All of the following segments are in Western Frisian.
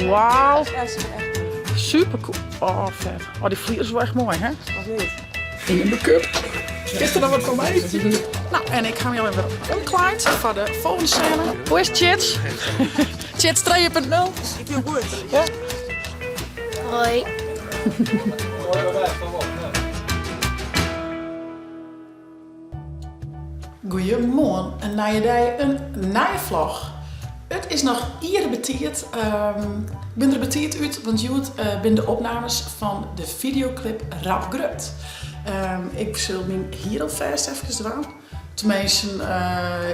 Wauw. Super cool. Oh, fet. Oh, dy flier is wol echt moai, hè? Of niet? Yn de make-up. Is der noch wat foar my? Nou, en ik ha my alwer omklaaid foar de folgjende scène. Hoe is it, Tjits? Tjits 3.0. Ik bin goed. Ja? Hoi. Goeiemoarn, in nije dei, in nije vlog. It is noch iere betiid. Ik bin der betiid út, want hjoed binne de opnames fan de fideoklip Rap Grut. Ik sil myn hier alfêst efkes dwaan. Teminsten,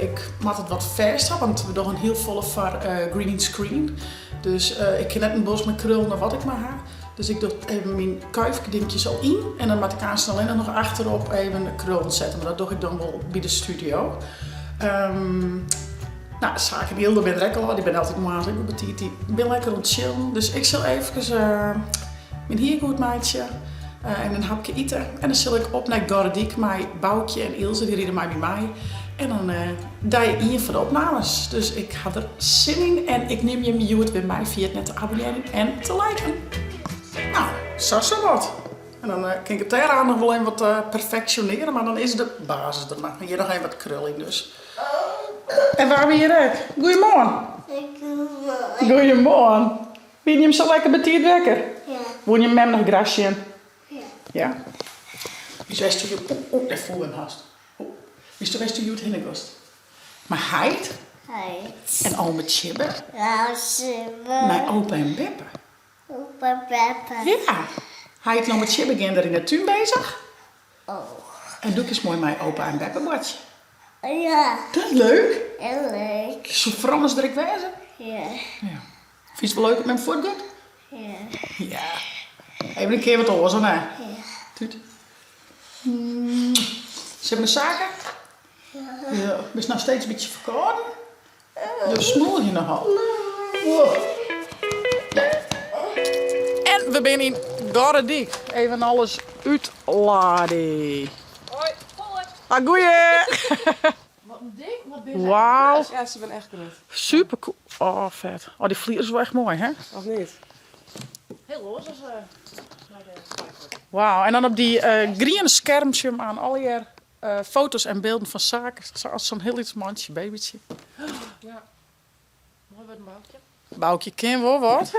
ik moat it wat fêst ha, want we dogge hiel folle foar green screen. Dus ik kin net in bos mei krullen of wat ik mar ha. Dus ik doch even myn kuifkedinkjes al yn en dan moat ik aanst allinnich noch achterop even de krullen sette, mar dat doch ik dan wol by de studio. No, Saak en Hilde binne der ek al, dy binne altyd moarns ek wol betiid, dy binne lekker oan it chillen. Dus ik sil eefkes myn hier goed meitsje en in hapke ite en dan sil ik op nei Gorredyk mei Boukje en Ilse, dy ride mei my mei. En dan dei ien fan de opnames. Dus ik ha der sin yn en ik nim jim hjoed wer mei. Ferjit net te abonnearjen en te liken. No, sa sa wat. En dan kin ik it dêrnei noch wol even wat perfeksjonearje, mar dan is de basis der mar. Hjir noch even wat krul yn dus. En wa wie hjir ek? Goeiemoarn. Goeiemoarn. Goeiemoarn. Wiene jim sa lekker betiid wekker? Ja. Woene jim mem noch graach sjen? Ja. Ja? Witst wêr'tsto, oeh, dêr foel him hast. Witsto wêr'tsto hjoed hinne giest? Mei heit. Heit. En ome Tsjibbe. Ome Tsjibbe. Nei opa en beppe. Opa en beppe. Ja. Heit en ome Tsjibbe gean der yn 'e tún bezich. Oh. En doe kinst moai mei opa en beppe boartsje. Ja. Dat is leuk. Hiel leuk. Soe Frans der ek wêze? Ja. Ja. Fynst it wol leuk dat mem fuortgiet? Ja. Ja. Even in kear wat oars, of net? Ja. Tút. Sit mei saken? Ja. Bist noch steeds in bytsje ferkâlden? Jo smoelje nochal. En we binne yn Gorredyk. Even alles útlade. Hoi, folle. Ah, goeie! Wat in ding, wat binne se Wauw. Ja, se binne echt grut. Super cool. Oh, fet. Oh, dy flier is wol echt moai, hè? Of niet? Heel oars as Wauw, en dan op dy griene skerm sjoch aan allegear foto's en bylden fan saken, sa as sa'n hiel lyts mantsje, babytsje. Ja. Moai wurden, Boukje. Boukje kin wol wat.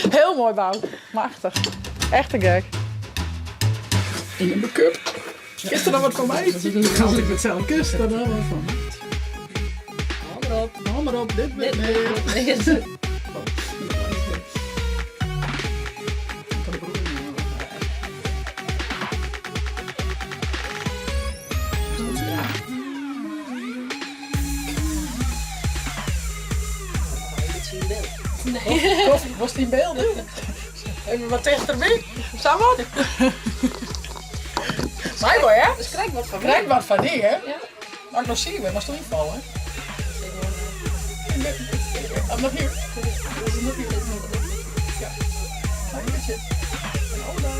Heel moai, Bouk. Machtich. Echt te gek. Yn de make-up. Is der noch wat foar my? As ik it kust, dan wat foar my. Hâld mar op, hâld mar op, dit wurdt neat. Wolst yn byld? Even wat tichterby. Sa wat? Mei wol, hè? Dus krekt wat foar my. Krekt wat foar dy, hè? Ja. As ik no siik bin, moatst ynfalle. I'm not here. I'm not here. Ja. Klein beetje. En oh, daar.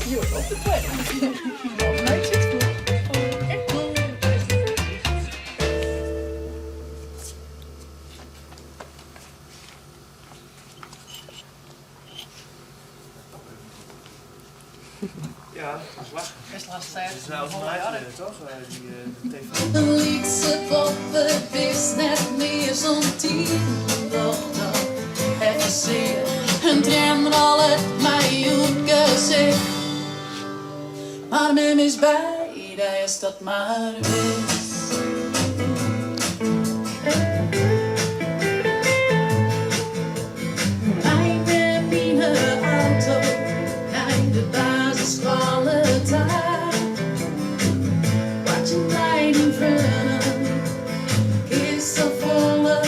Hier, op de planning. Nee, zit goed. Ja, dat is lachen. Best lastig. Dat is een automaat, toch? Die tv. In lytse poppe wist net mear somtiden docht dat efkes sear. In trien rôlet my oer 't gesicht. Mar mem is by dy ast dat mar witst. Mei mem yn 'e auto nei de basisskoalle ta. Boartsjen mei dyn freonen, kinst safolle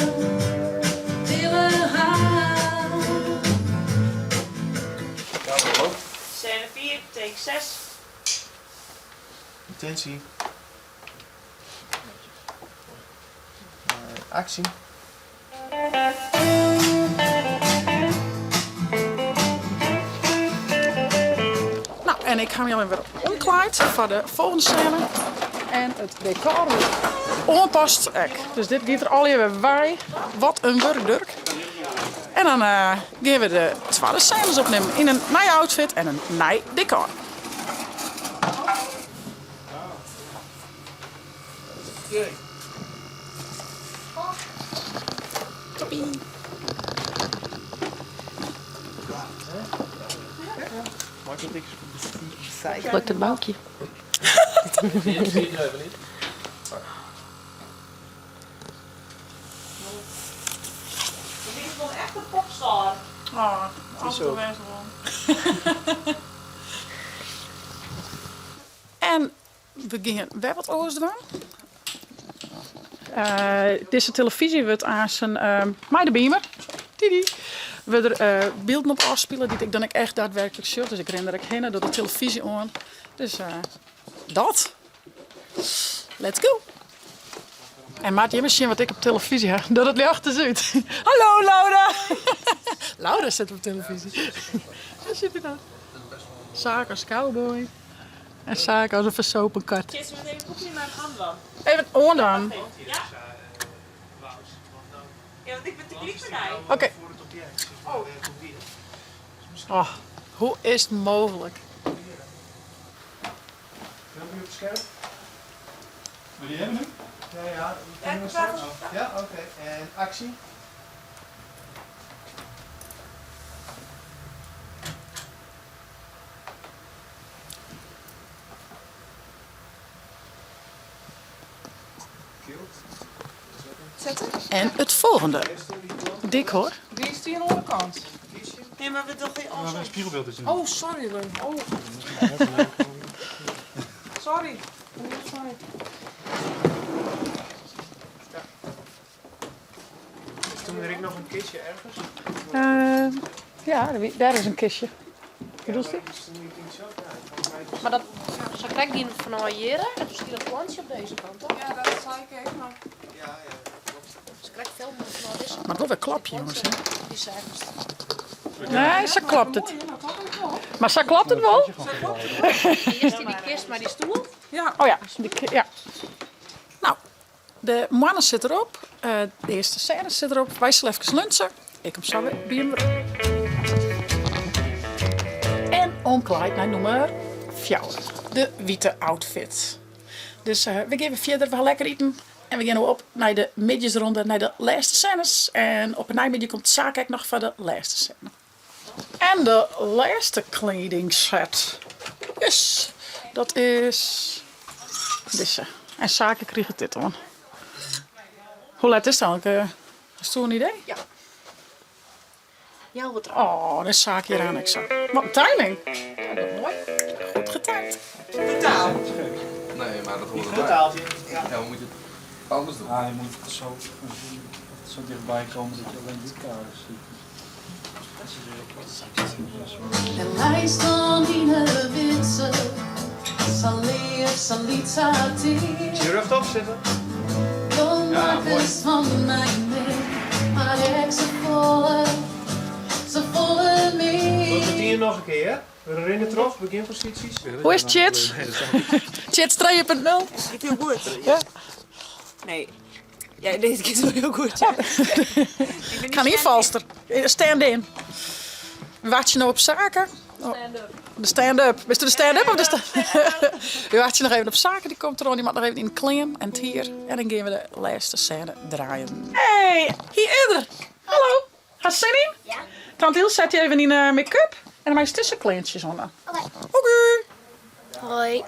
wille ha. Scène 4, take 6. Intentie. Aksje. No, en ik ha my alwer omklaaid foar de folgjende scène. En it dekor wurdt. Oanpast ek. Dus dit giet der allegear wer wei. Wat in wurk, Durk. En dan gean we de twadde sênes opnimmen yn in nije outfit en in nij dekor. Toppie. Lukt it Boukje? Oh, altyd al wêze wollen. En we gean wer wat oars dwaan. Dizze telefyzje wurdt aansen mei de beamer, tidi, wurde der bylden op ôfspile dy't ik dan ek echt daadwerklik sjoch. Dus ik rin der ek hinne, doch de telefyzje oan. Dus dat. Let's go! En moat jimme sjen wat ik op telefyzje ha. Doch it ljocht ris út. Hallo Laura! Laura sit op telefyzje. Sa sit hy dan. Saak as cowboy. En Saak as in fersopen kat. Kinst we even koekje mei hem oandwaan? Even oandwaan? Ja. Ja, want ik bin te gelyk mei dy. Oké. Oh, hoe is it mooglik? Filmpje op skerp. Wil je hebben nu? Ja, ja. Ja, oké. En aksje. En it folgjende dekor. Dy is die aan de oare kant. Nee, mar we dogge We een spiegelbeeld is. Oh, sorry Lun. Oh. Sorry. Sorry. Is toen er ek noch in kistje ergens? Ja, dêr is in kistje. Bedoelst dy? Mar dat sa krekt dien fanôf hjir en toen stie dat plantsje op dizze kant, toch? Ja, dat sei ik ek, mar. Sa krekt filmen fanôf dizze kant. Moat wol wer klopje, jonges. Hè? Dy seachst. Nee, sa klopt it. Mar sa klopt it wol. Earst dy kist mei dy stoel. Ja. Oh ja, ja. No, de moanne sit derop. De earste sêne sit derop. Wy sille efkes lunche. Ik kom sa wer by jim werom. En omklaaid nei nûmer fjouwer. De wite outfit. Dus we gean wer fierder. We ha lekker iten. En we gean no op nei de middeisronde, nei de lêste sênes. En op 'e neimiddei komt Saak ek noch foar de lêste sêne. En de lêste kledingset. Yes, dat is dizze. En Sake kriget dit oan. Hoe let is it eigentlik? Hasto in idee? Ja. Healwei trijen. Oh, dan is Sake hjir aan ek sa. Wat in timing. Ja, dat moai. Goed getimed. Totaal. Nee, maar dat hoort erbij. Totaaltje. Ja. Ja, we moeten het anders doen. Ah, je moet zo, zo dichtbij komen dat je alleen dit kader ziet. En leist dan yn 'e widze, sa leaf, sa lyts, sa tear. Je rug op zitten. Do Ja, mooi. makkest fan my min, mar ek safolle, safolle Tot mear. hier noch in kear. We rinne troch, begjinposysjes. Hoe is it, Tjits? Tjits 3.0? Giet hiel goed. Ja. Nee. Ja, nee, it giet wol hiel goed. Ja. Ik ha in ynfalster. Stand-in. We wachtsje no op Sake. Stand-up. De stand-up. Bist de stand-up of de stand We wachtsje noch even op Sake, dy komt deroan. Dy moat noch even yn de klean en it hier. En dan gean we de lêste sêne draaien. Hey, hy is der! Hallo! Hast sin yn? Ja. Tante Ilse set dy even yn de make-up en dan meist dizze kleantsjes oan. Oké. Oké. Hoi.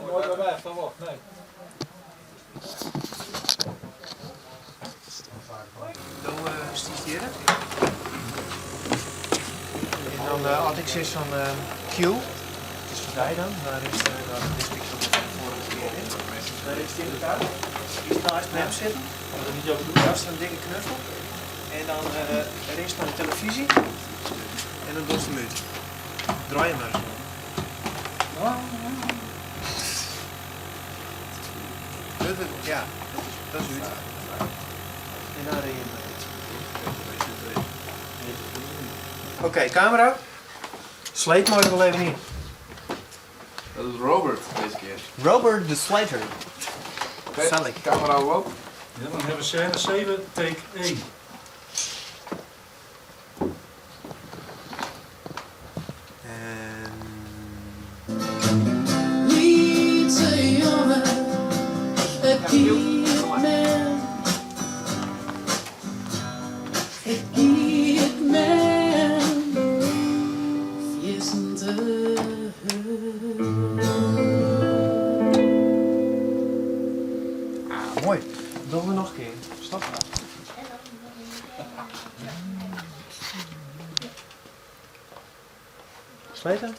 Nooit meer weg, dan wat? Nee. Dan stiest hjir. En dan as ik sis fan Q, it is foar dy dan, dan is dan wist ik dat it de foarige kear is. Dan rinst yn de kaart, giest neist mem sitten, joust in dikke knuffel en dan rinst nei de telefyzje en dan dochst him út. Draai him mar ris oan. Ja, dat is út. En dan rin je him út. Oké, kamera. Sleep mei der wol even yn. Dat is Robert deze keer. Robert de Slater. Oké, camera op. Ja, dan hebben we scène 7, take 1. En... Lytse jonge, it giet min. It giet min, fierstente hurd. Ah, mooi. Dat doen we nog een keer. Stop maar. Sleten?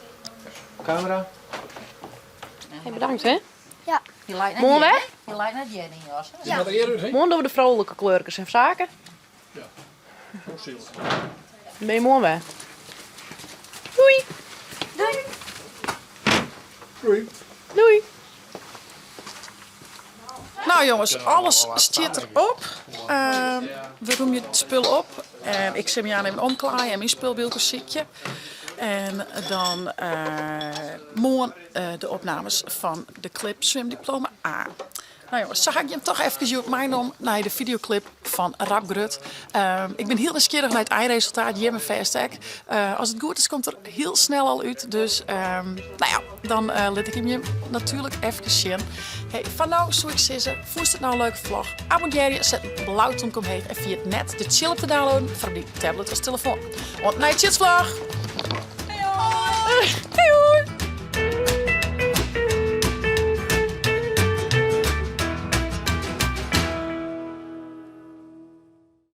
Camera? Hey, bedankt hè. Ja. Je lijkt net Moarn Jenny. wer? Je lijkt net Jenny, Jos. Ja. Moarn dogge we de froulike kleurkes en saken. Ja, zo Dan bin je moarn wer. Doei! Doei. Doei. Doei! Nou jongens, alles stiet derop. We rûmje it spul op. En ik sil my aanst even omklaaie en myn spul by elkoar sykje. En dan moarn de opnames fan de clip Swimdiploma A. Nou jongens, sa ha ik jim toch efkes hjoed meinommen nei de fideoclip fan Rap Grut. Ik bin hiel nijsgjirrich nei it einresultaat, jimme fêst ek. As it goed is komt er hiel snel al út, dus nou ja, dan lit ik him jim natuerlik efkes sjen. Hey, foar no soe ik sizze, fûnst it no in leuke vlog? Abonnearje, set in blau tomke omheech en ferjit net de tsjil op te downloaden foar op dyn tablet as telefoan. Oant nei tsjitsvlog! Hej!